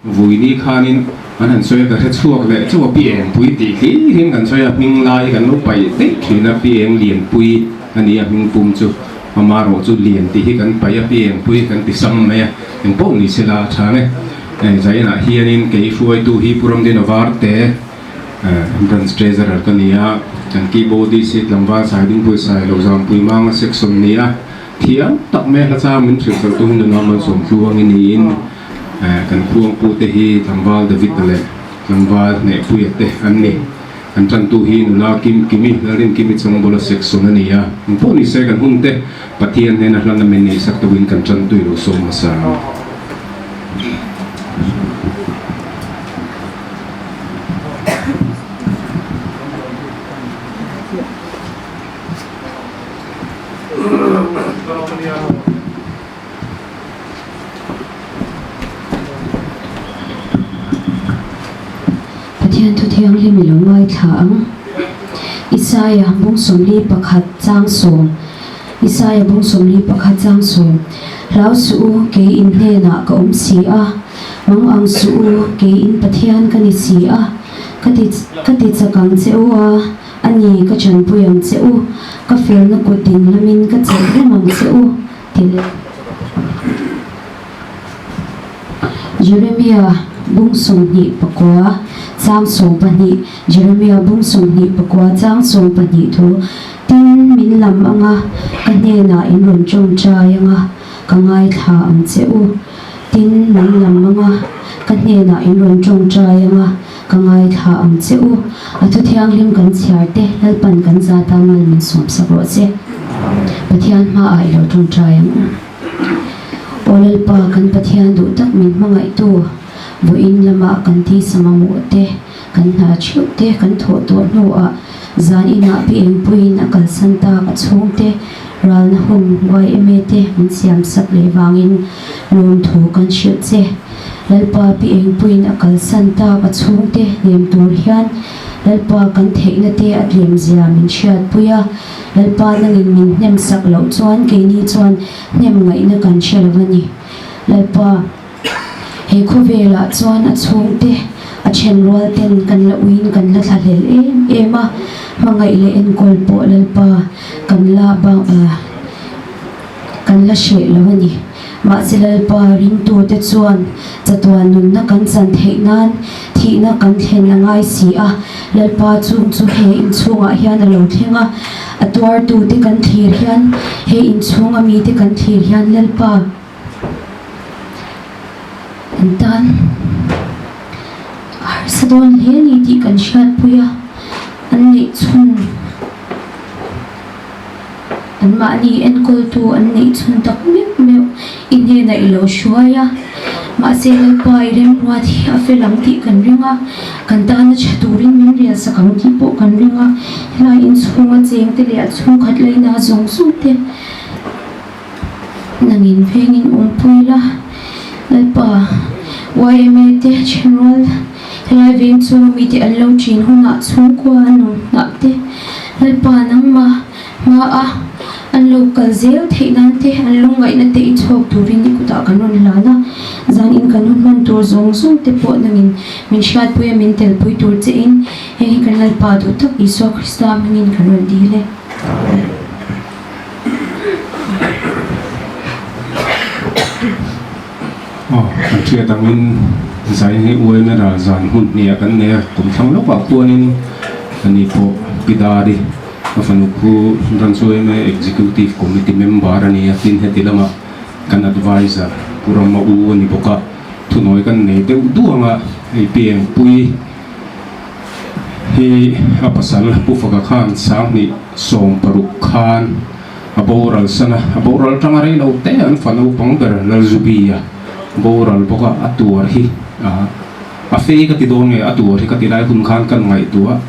Vuini khanin an han sawi a, ka hre chhuak leh chauh a, Pi Engpui tih hlirin kan sawi a, hming lai hi kan lo paih daih thin a, Pi Eng Lianpui a ni a hming pum chu, ama erawh chu Lian tih hi kan paih a, Pi Engpui kan ti sam mai a, eng pawh ni se la a tha nge. Hei Zainah hianin kei hruaitu hi Pu Ramdina Varte Branch Treasurer ka ni a, kan keyboardist hi tlangval Saidingpui Sailo Zampui Manga Section ni a, thiam tak mai a hla chang min hrilh fel tu hi Nunau Malsawm Tluangi niin. Kan khuangpute hi tlangval David-a leh tlangval Hnehpuia te an ni. Kan tantu hi nula Kim Kimi, Lalrinkimi Chawngbawla section a ni a. Eng pawh ni se kan hun te Pathian hnena hlan a min neihsak tuin kan tantui lo sawm hmasa ang. Pathian thu thianghlim i lo ngaithla ang. Isaia bung 41 chang sawm Isaia bung 41 chang sawm Hlau suh u, kei in hnenah ka awm si a, mang ang suh u, kei in Pathian ka ni si a, ka ti ka ti chak ang che u a, a ni ka chanpui ang che u, ka felna kut ding lamin ka chelh reng ang che u. Ti leh Jeremia bung 29 chang 12 Jeremia bung 24 chang 12 thu Tin, min lam anga ka hnenah in rawn tawngtai anga ka ngaithla ang che u. Tin, min lam anga ka hnenah in rawn tawngtai anga ka ngaithla ang che u. A thu thianghlim kan chhiar te Lalpan kan zata mal min sawmsak rawh che. Pathian hmaah i lo tawngtai ang u. Aw Lalpa, kan Pathian duh tak min hmangaihtu, vawiin lamah kan tisa mamawh te, kan hna theuh te kan thawh tawh hnuah zan inah pi engpuiin a kalsan tak a chhungte ralna hun yma te min siamsak leh vangin lawmthu kan hrilh che. Lalpa pi engpuiin a kalsan tak a chhungte hnem tur hian Lalpa kan theihna te a tlem zia min hriatpui a, Lalpa nangin min hnem sak loh chuan keini chuan hnem ngaihna kan hre lo a ni. Lalpa, he khawvelah chuan a chhungte, a thenrual ten kan la uiin kan la thlahlel em em a, hmangaih leh enkawl pawh Lalpa kan la bang kan la hreh lo a ni. Mahse Lalpa ringtute chuan chatuan nunna kan chan theih nan thihna kan thlen a ngai si a, Lalpa chung chu he inchhungah hian a lo thleng a, a tuartute kan thlir hian, he inchhunga mite kan thlir hian Lalpa an tan a harsa dawn hle a ni tih kan hriatpui a, an neih chhun. Anmahni enkawltu an neih chhun tak meuh meuh i hnenah i lo hruai a, mahse Lalpa i remruat hi a fel ang tih kan ring a, kan tana tha turin min rel sak ang tih pawh kan ring a, helai inchhunga chengte leh a chhungkhat laina zawng zawng te nangin vengin awmpui la, Lalpa yma te thenrual helai veng chunga mite an lo ṭin hunah chhungkua an awm hnah te Lalpa nangmah Hma a, an lo kal zel theih nan te, an lungngaihna te i chhawk turin i kutah kan rawn hlan a, zan in kan hun hman tur zawng zawng te pawh nangin min hriatpui a min telpui tur che in heng hi kan Lalpa duh tak Isua Krista hmingin kan rawn dil e. Aw, kan hriat angin zai hi uaina ral zan hmun hnih ah kan nei a, kum thlang lawkah khuanin ani pawh Pi Dari A fanu khu Branch yma Executive Committee member a ni a, tin heti lamah kan Adviser Pu Rama U a ni bawk a, thunawi kan nei deuh duang a, hei Piangpui hi a pasal Pu Faka khan 2016 khan a boral san a, a boral tanga rei lo te an fa naupang ber Lalzubi a boral bawk a, a tuar hi a fei ka ti dawn nge a tuar hi ka ti lai hun khan kan ngaihtuah.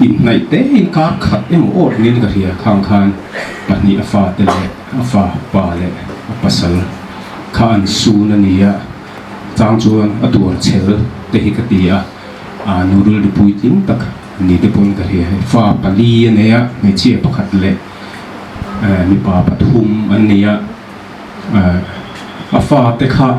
Inhnaih te inkar khat emaw awt niin ka hria, khang khan pahnih a fa te leh a fa pa leh a pasal kha an sun a ni a, chang chuan a tuar chhel te hi ka ti a, aa nu rilru puitling tak ni te pawn ka hria, hei fa pali a nei a, hmeichhia pakhat leh mipa pathum an ni a, a fa te kha.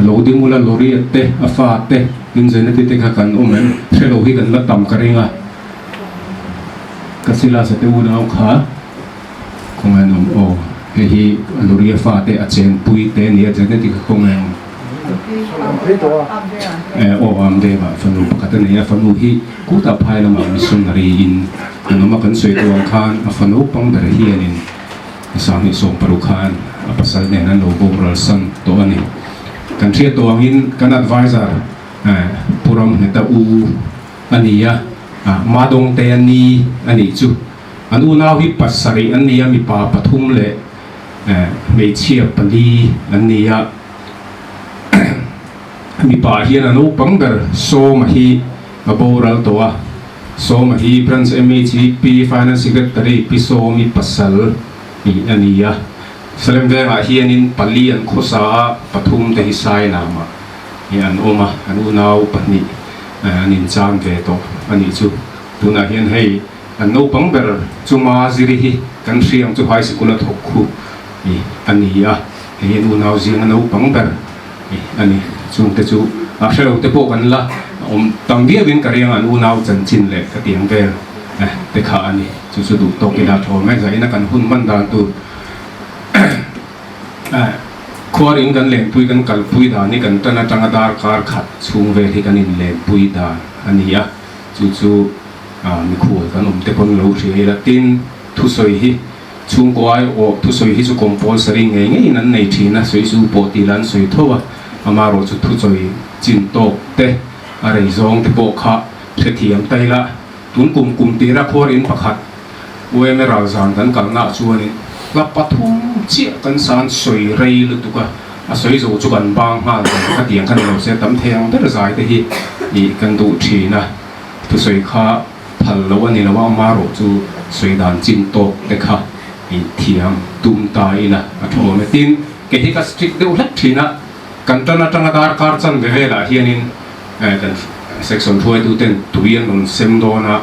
Lo ding ula Loriat te, a fa te, tin Zeneti te kha kan awm em? Hre lo hi kan la tam ka ring a. Ka Silas-a te unau kha khawngaih an awm aw. Hei hi Loria fa te a chenpui te a ni a, Zeneti kha khawngaih an awm. Aw Amdeva fanu pakhat a nei a, fanu hi kutah phai lamah missionary in an awm a, kan sawi tawh ang khan a fa naupang ber hianin Sanghnih 60 khan a pasal nen an lo boral san tawh a ni. Kan hriat tawh angin kan adviser Pu Ramhneta u a ni a, Madawngte a ni a nih chu. An unau hi pasarih an ni a, mipa pathum leh hmeichhia pali an ni a. Mipa hian a naupang ber Sawma hi a boral tawh a. Sawma hi Branch MHEP Finance Secretary Pi Sawmi pasal tih a ni a. Salem vengah hianin pali an khawsa a, pathum te hi Sailamah hi an awm a, an unau pahnih an inchang ve tawh a nih chu. Tunah hian hei an naupang ber chu Maziri hi kan hriang chu High Sikul a thawk khu a ni a, hei hi an unau zinga naupang ber. A ni, chungte chu a hre lo te pawh kan la awm tam viauin ka riang an unau chanchin leh ka tiang vel te kha a ni. Chu chu duh tawk ila thaw mai zaina kan hun hman dan tur khuarin kan lenpui kan kalpui dan hi kan tan atanga darkar khat chhung vel hi kan inlenpui dan a ni a, chu chu mikhual kan awm te pawn lo hria ila tin thusawi hi Chhungkaw aiawh thusawi hi chu compulsory ngei ngeiin an nei thin a, sawi zu pawh tih lah an sawi tho a, amaherawh chu thusawi chin tawk te, a rei zawng te pawh kha hrethiam ta ila, tun kum kum tira khuar in pakhat UMA ralzan kan kalnaah chuanin hla pathum chiah kan san sawi rei lutuk a, a sawi zo chu kan bang nghal ber kha tiang kha ni lo se tam thei ang ber zai te hi ih kan duh thin a, thusawi kha. Phal lo a ni lo a, amaherawh chu sawi dan chin tawk te kha i thiam tum ta ila a tha awm e. Tin, kei hi ka strict deuh hlek thin a, kan tan atanga darkar chanve velah hianin kan section hruaitu ten tui an rawn sem dawn a,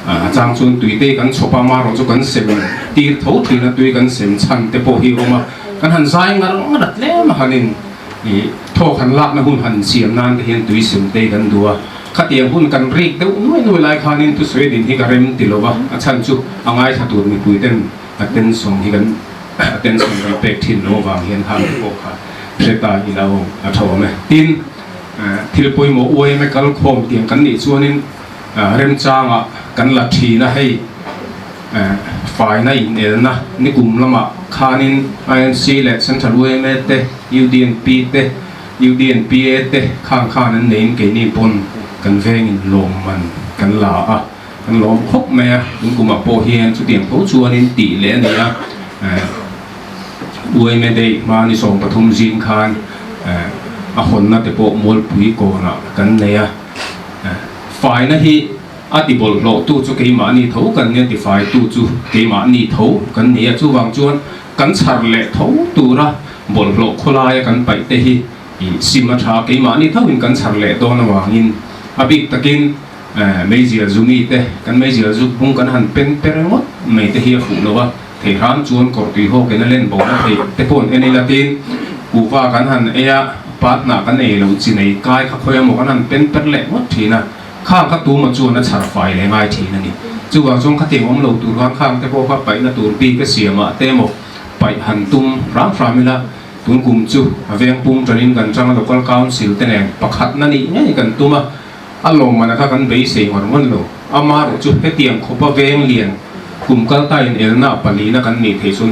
a chang chuan tui te kan chhawp a, amaherawh chu kan sem tir tho thin a, tui kan sem chhan te pawh hi a awm a, kan han zai ngar ngar a tlem a hanin i thawk han lakna hun han siam nan te hian tui sem te kan duh a. Khatiang hun kan rik deuh nuai nuai lai khanin thusawi din hi ka rem ti lo va, a chhan chu a ngaithla tur mipui ten attention hi kan attention kan pek thin lo avang hian khang te pawh kha hre ta ila aw a tha awm e. Tin, thil pawimawh uaim e kal khawm tiang kan nih chuanin remchangah kan la thin a, hei faina inelna nikum lamah khanin INC leh Central UMA te, UDNP te, UDNPA te khang khan an neiin keini pawn kan vengin lawmman kan la a, kan lawm khawp mai a, tun kumah pawh hian chutiang tho chuanin tih leh a ni a, UMA Day hma ni 13 zing khan a hawnna te pawh Mualpui kawnah kan nei a, faina hi a ti bawlhhlawh tu chu keimahni tho kan nia, tifai tu chu keimahni tho kan ni a, chuvang chuan kan chhar leh tho tura Bawlhhlawh khawlaia kan paih te hi ih sim a tha keimahni thoin kan chhar leh dawn avangin a bik takin meizial zu mite kan meizial zuk bung kan han pen per ngawt mai te hi a fuh lo a, thei hram chuan kawr tui hawkin a len bo na theih te pawh an en ila tin kuhva kan han ei a, patna kan ei loh chi nei kai kha khawi emaw kan han pen per leh ngawt thin a, khang kha tuma chuan a chhar fai leh ngai thin a ni. Chuvang chuan khatiang awm lo tur khan khang te pawh kha paihna tur bik a siamah te emaw Paih han tum hram hram ila, tun kum chu a veng pum tanin kan chang a Local Council te nen pakhatna nih ngei kan tum a, a lawmman kha kan beisei ngawr ngawr lo. Amaherawh chu hetiang khawpa veng lian kum kal ta in elna palina kan nih theih chuan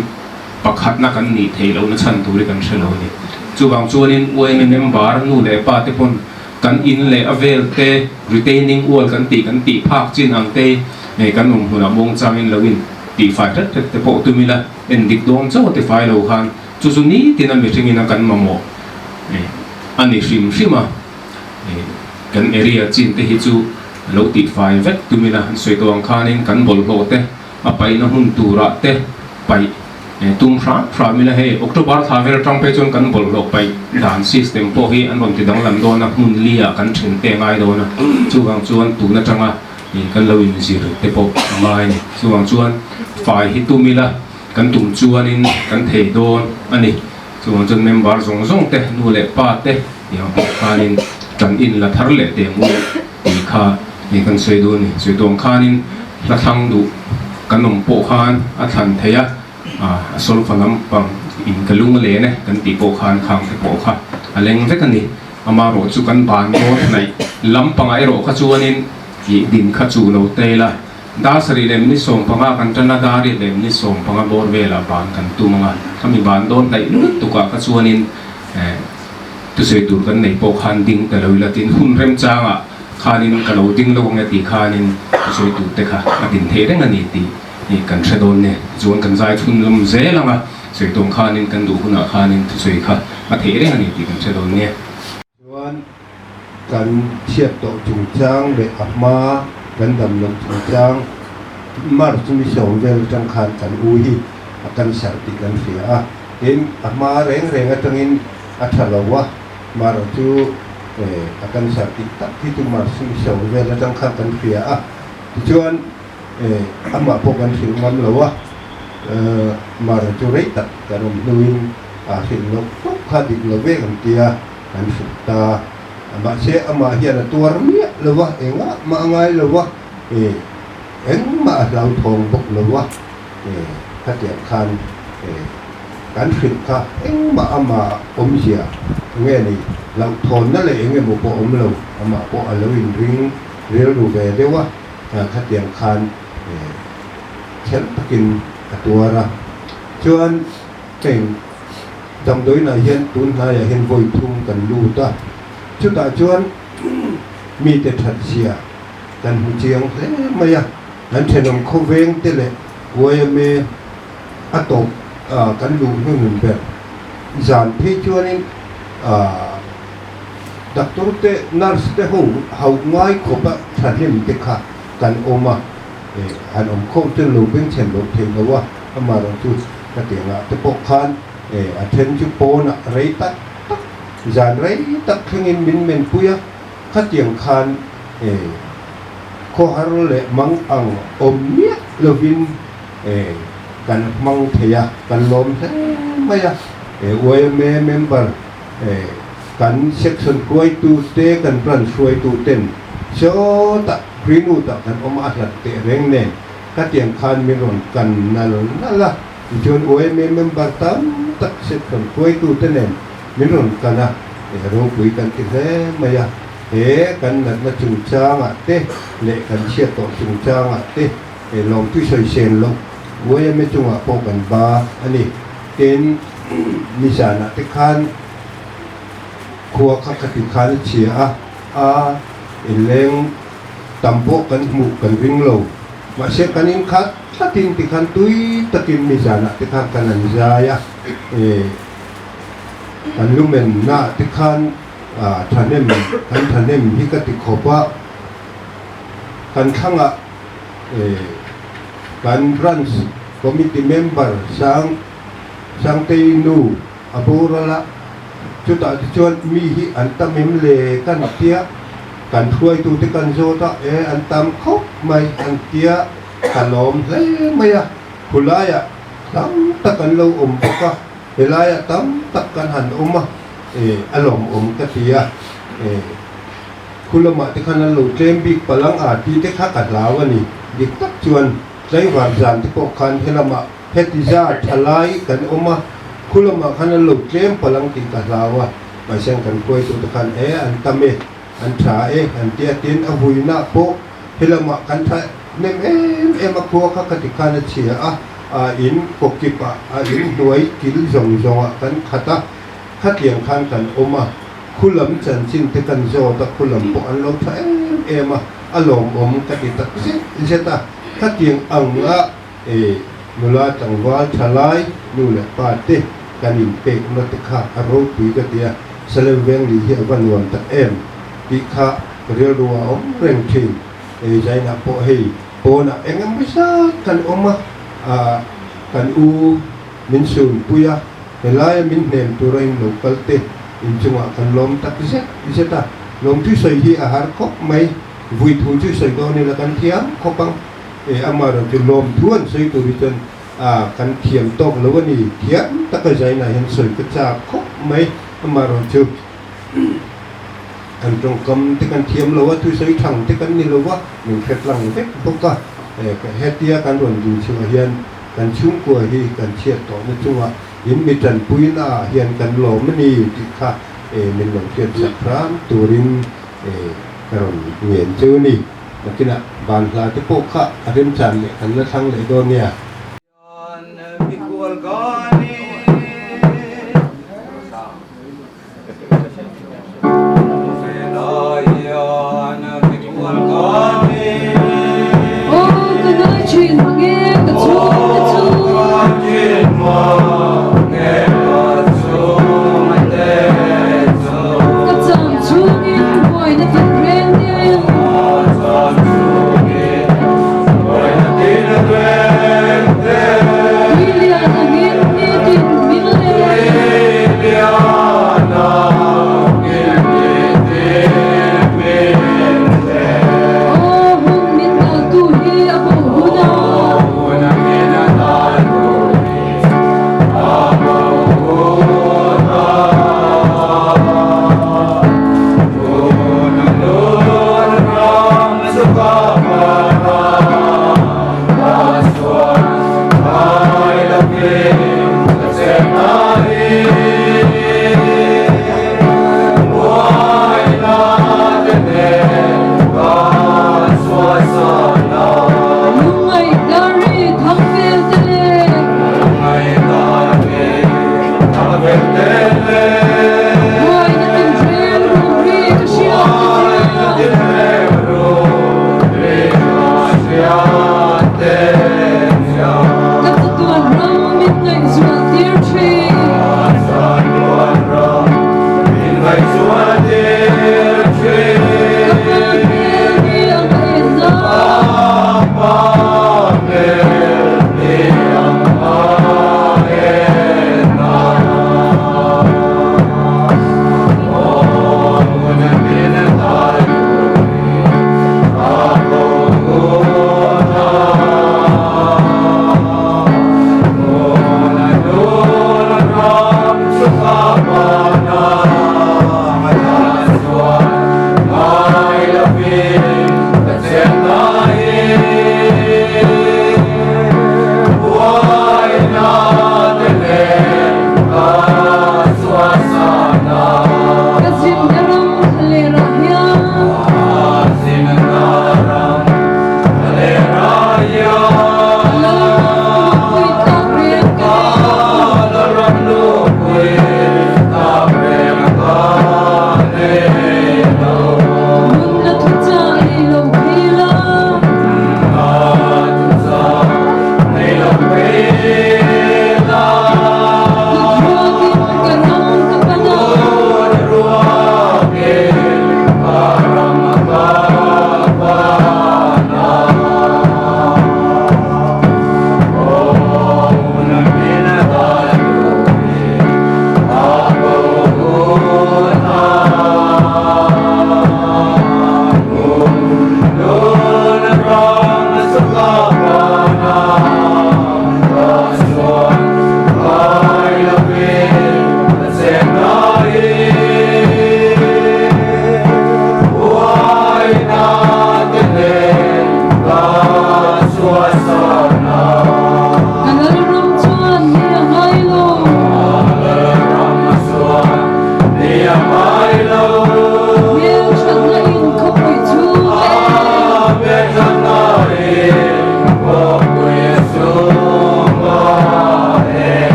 pakhatna kan nih theih lohna chhan tur hi kan hre lo a ni. Chuvang chuanin UMA member nu leh pa te pawn kan in leh a vel te retaining wall kan tih kan tih phak chin ang te kan awm hmunah muangchangin lo in Tihfai hret hret te pawh tum ila, en dik dawn chauh a tifai lo khan chu chu nitin a mihringin a kan mamawh a ni hrim hrim a, kan area chin te hi chu lo tihfai vek tum ila, an sawi tawh ang khanin kan bawlhhlawh te a paihna hmun turah te paih tum hram hram ila, hei October thla vel atang phei chuan kan bawlhhlawh paih dan system pawh hi an rawn ti danglam dawn a, hmun li ah kan then te ngai dawn a, chuvang chuan tun atanga Ih kan lo inzir te pawh a ngai a ni. Chuvang chuan fai hi tum ila kan tum chuanin kan thei dawn a ni. Chuvang chuan member zawng zawng te, nu leh pa te tiang pawh khanin tan in la thar leh teh ang u tih kha hei kan sawi duh a ni. Sawi tuang khanin hla thlang duh kan awm pawh khan a thlan theih a, a solfa lampang in ka lung a len e kan tih pawh khan khang te pawh kha a leng vek a ni. Amaherawh chu kan ban dawn hnaih lampangah erawh kha chuanin ih din kha chuh lo ta ila. Dar sarih leh minute 15 kan tan a, dar riat leh minute 15 bawr velah ban kan tum ang a, khami ban dawn hnaih lutuk ah kha chuanin thusawi tur kan nei pawh khan ding ta lo ila tin hun remchangah khanin ka lo ding lo ang e tih khanin thusawi tur te kha a din theih reng a ni tih kan hre dawn nia. Tichuan kan zai chhun lawm zel ang a, sawi tawng khanin kan duh hunah khanin thusawi kha a theih reng a ni tih kan hre dawn nia. Chuan kan chhiat tawh chungchang leh a hma kan dam loh chungchang March ni sawm vel atang khan kan u hi a cancer tih kan hria a, tin a hma reng reng atangin a tha lo a, marawh chu a cancer tih tak hi chu March ni sawm vel atang khan kan hria a, tichuan amah pawh kan hrilh ngam lo a, marawh chu rei tak kan awm hnuin a hrilh loh tawp kha dik lo ve kan tia. Kan hruk ta. Mahse amah hian a tuar miah lo va, engah mah a ngai lo va, e, engmah a hlauthawng bawk lo va, e, khatiang khan, e, kan hrilh kha engmah amah awmzia nge ni, hlauhthawnna leh eng emaw pawh awm lo, amah pawh a lo inring rilru ve deuh a, khatiang khan, e, khelh takin a tuar a. Chuan heng. Damdawiinah hian tun hnaiah hian vawi thum kan lut a, chutah chuan mite that zia kan hmu chiang hle mai a, kan thenawm khawveng te leh yma a tawp kan luh hnuhnun ber zan phei chuanin doctor te nurse te ho hauh ngai khawpa thahnem te kha kan awm a, han awm khawm chuan lo bengchhen loh theih loh a, amaherawhchu ka tiangah te pawh khan a then chu pawnah rei tak tak, zan rei tak thlengin min menpui a, khatiang khan khawhar leh mang ang awm miah lovin kan hmang thei a, kan lawm hle mai a. Yma member kan section hruaitu te, kan branch hruaitu ten sawtah Greenwood-ah kan awm a, a hlat teh reng nen khatiang khan min rawn kan nal nal a. Tichuan YMA member tam tak section hruaitute nen min rawn kan a, he ropui kan ti hle mai a, he kan natna chungchangah te leh kan chhiat tawh chungchangah te he lawmthu sawisel loh YMA chungah pawh kan ba a ni. Tin, nizanah te khan khua kha ka ti khan a chhia a, a inleng tam pawh kan hmuh kan ring lo, mahse kan inkhat Thlatin tikhan tui takin nizanah te khan kan an zai a, kan lumennaah te khan thahnem kan thahnem hi ka ti khawp a, kan thlangah kan branch committee member Sang Sangtei nu a boral a, chutah te chuan mi hi an tam em le kan tia, kan hruaitute kan zawt a, e an tam khawp mai an tia. Ka lawm hle mai a, khulaiah tam tak an lo awm bawk a, helaiah tam tak kan han awm a, e a lawmawm ka ti a, e khulamah te khan an lo tlem bik palang a tih te kha ka hlau a ni, dik tak chuan tlaivar zan te pawh khan helamah heti zat thalai kan awm a, khulamah khan an lo tlem palang tih ka hlau a, mahse kan hruaitu te khan e an tam e, an tha e an ti a, tin a vuinah pawh Helamah kan tha hnem em em a, khua kha ka ti khan a chhia a, a in kawkip ah, a in hnuai kil zawng zawng ah kan khat a, khatiang khan kan awm a, khu lam chanchin te kan zawt a, khu lam pawh an lo tha em em a, a lawmawm ka ti tak zet zet a, khatiang ang a e nula tlangval tha lai nu leh pa te kan in pek na te kha a ropui ka ti a, Salem Vengli hi a va nuam tak em tih kha Rilru a awm reng thin. Hei zainah pawh hei pawnah eng emaw zat kan awm a, ah kan u min sunpui a, helaia min hnem tura in lo kal te inchungah kan lawm tak zet zet a, lawmthu sawi hi a har khawp mai, vui thu chu sawi dawn ila kan thiam khawp ang, e amaherawhchu lawmthu an sawi tur hi chuan. A kan thiam tawk lo a ni. Thiam taka zainah hian sawi ka chak khawp mai. Amaherawhchu kan tawngkam te kan thiam lo a, thusawi thang te kan ni lo a, min hre tlang vek bawk a. Hetia kan rawn ding chhuah hian kan chhungkua hi kan chhiat tawhna chungah in mi tanpuina ah hian kan lawm a ni tih kha min lo hriat sak hram turin ka rawn ngen cheu a ni. Nakinah ban hla te pawh kha a remchan leh kan la thlang leh dawn nia.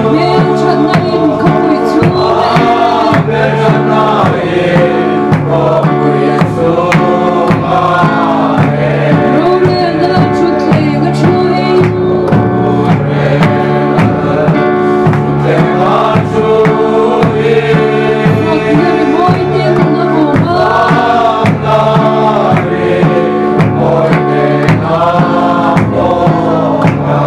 Hmelthatna in khawpui chhung a en. Rorelna lal thutthleng a thuin. Fakna rimawi ten a vawm a.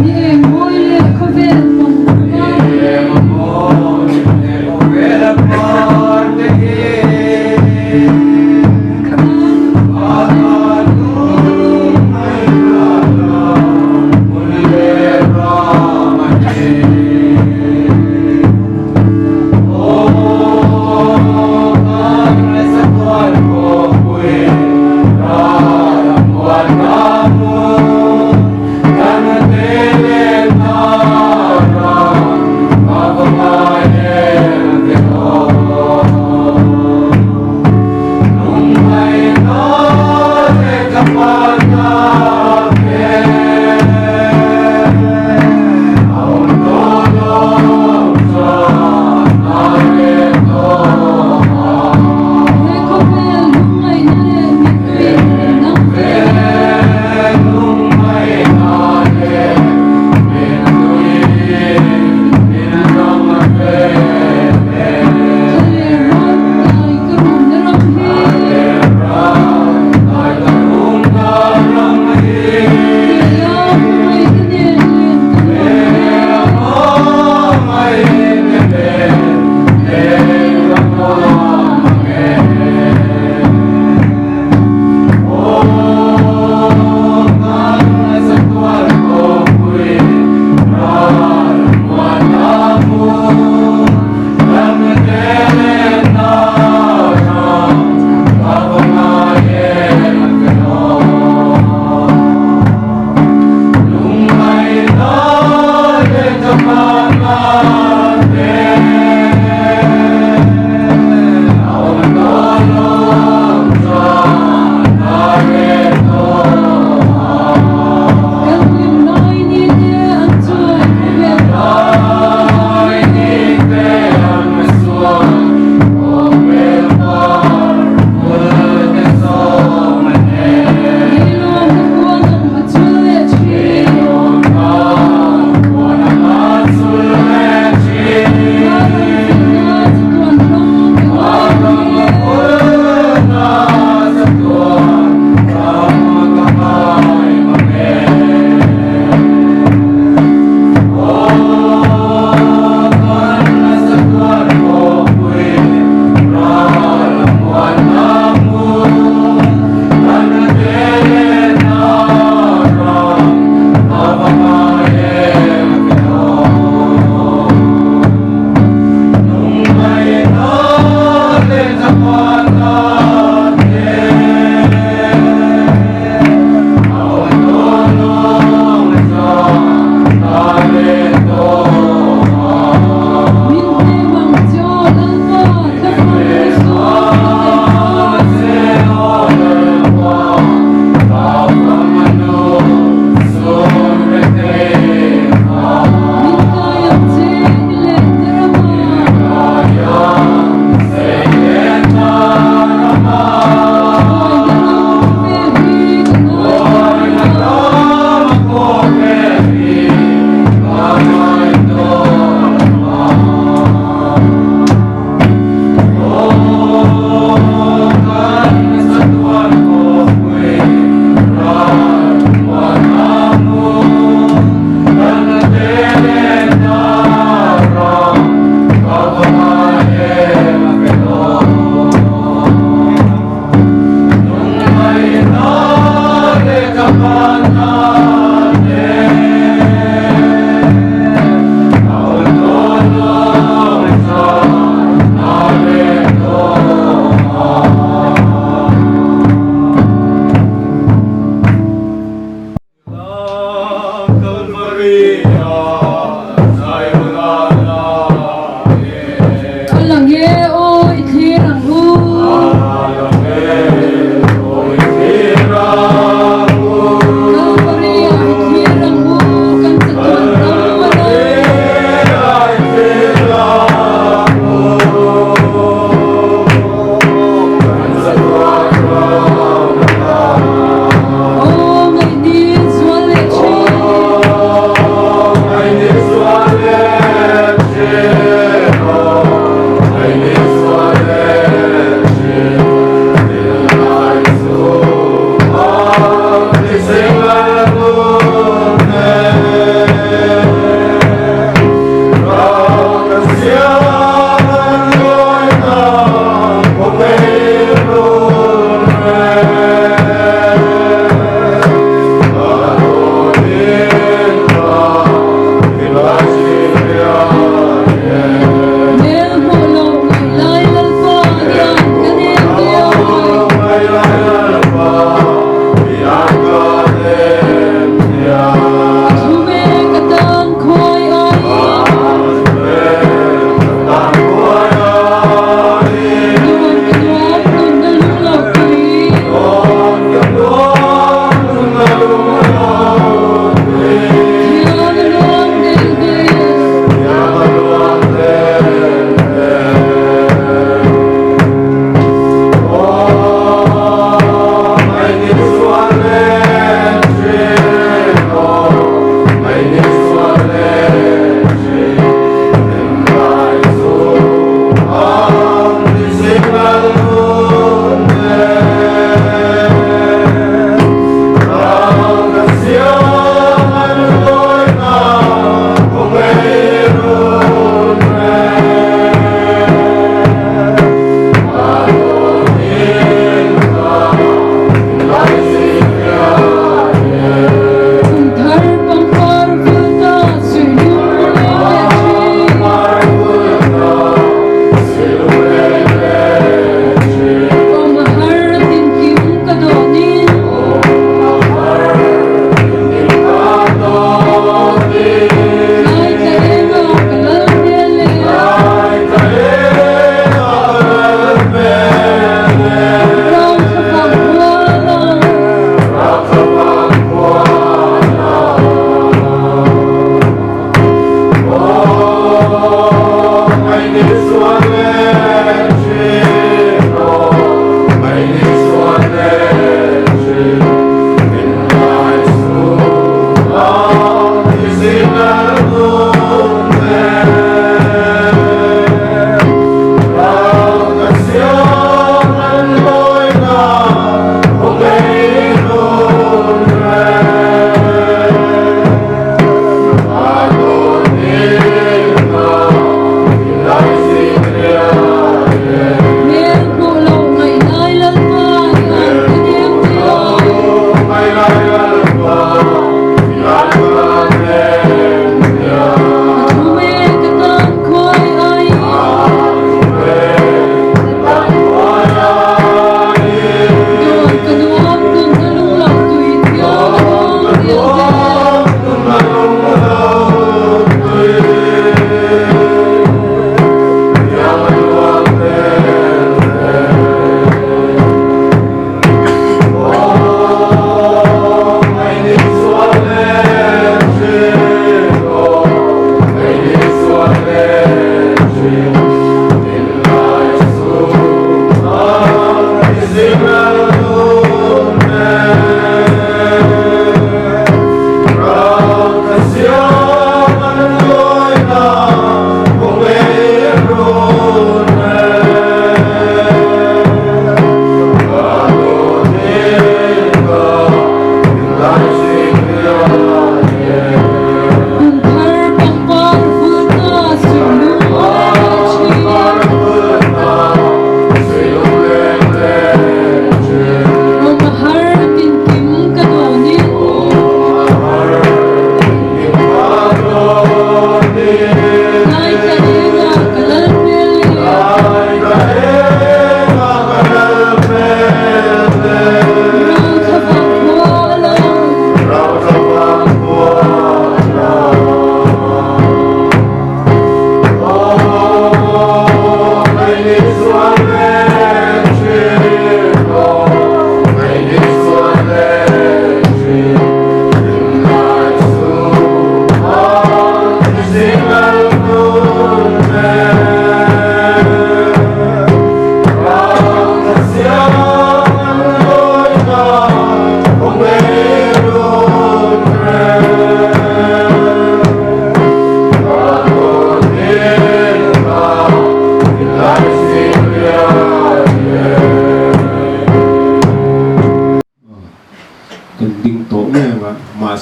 Ni eng mawi leh khawvel pang par te hi.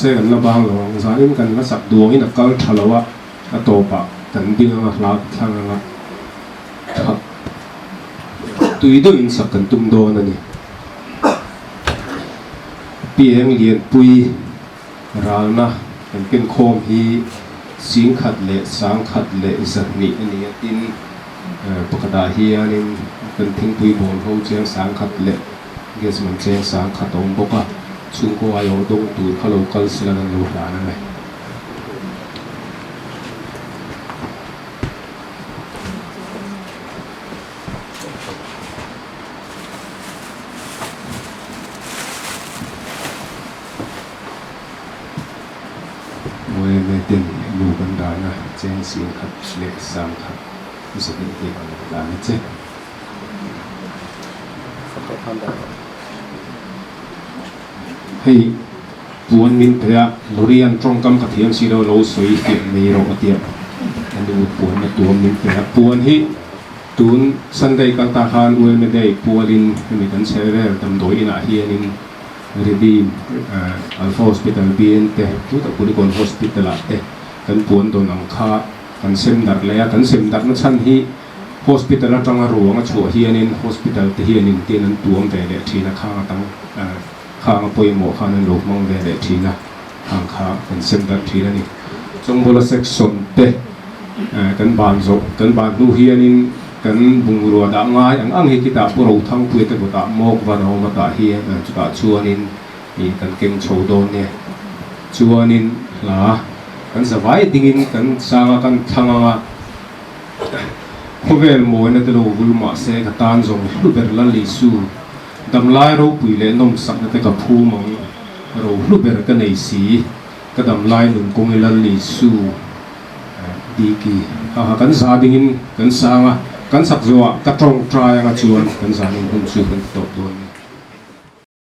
mahse kan la bang lo ang. Zanin kan la sak duangin a kal tha lo a, a tawpah kan ding anga hla ka thlang anga tha tui deuhin sak kan tum dawn a ni. Pieng Lianpui ralna kan ken khawm hi singkhat leh sangkhat leh zahnih a ni a, tin pakhatah hianin kan thingpui bawl ho cheng sangkhat leh gas man cheng sangkhat a awm bawk a, chhungkaw aiawh dawng tur kha lo kal sela kan lo hlan ang e. Uaime ten nu kan dahna cheng sing khat leh sang khat zahnih hi a lo dan a che. Hei puan min pe a, Lorian tawngkam ka thiam si lo, lo sawi fiah mai rawh a tia. A nu puanna tuam min pe a, puan hi Tun Sunday kal ta khan Uelme Day pualin hemi kan chhe vel damdawi inah hianin Redeem Alpha Hospital BN te chutah Kulikawn Hospital ah te kan puan dawn ang kha kan sem darh leh a, kan sem darhna chhan hi Hospital atanga ruang a chhuah hianin Hospital te hianin tin an tuam ve leh thin a, khang atang khang a pawimawh khan an lo hmang ve leh thin a, khang kha kan sem darh thin a ni. Chawngbawla section te. Kan ban zawh, kan ban hnu hianin kan bungrua dah ngai ang ang hi khitah Pu Rothangpuia te kutah mawk van a awm a tah hi chutah chuanin ih kan keng chho dawn nia. Chuanin hla kan za vai dingin kan sang a, kan thlang ang a, khawvel mawina te lo vul mah se ka tan zawng hlu ber Lal Isu damlai ropui leh nawmsakna te ka phum ang, ro hlu ber ka nei si. Ka dam lai nun kawng i Lal Isu Diki ha ha kan za dingin kan sang a, kan sak zawhah ka tawngtai anga chuan kan zanin hun chu kan ti tawp dawn nia.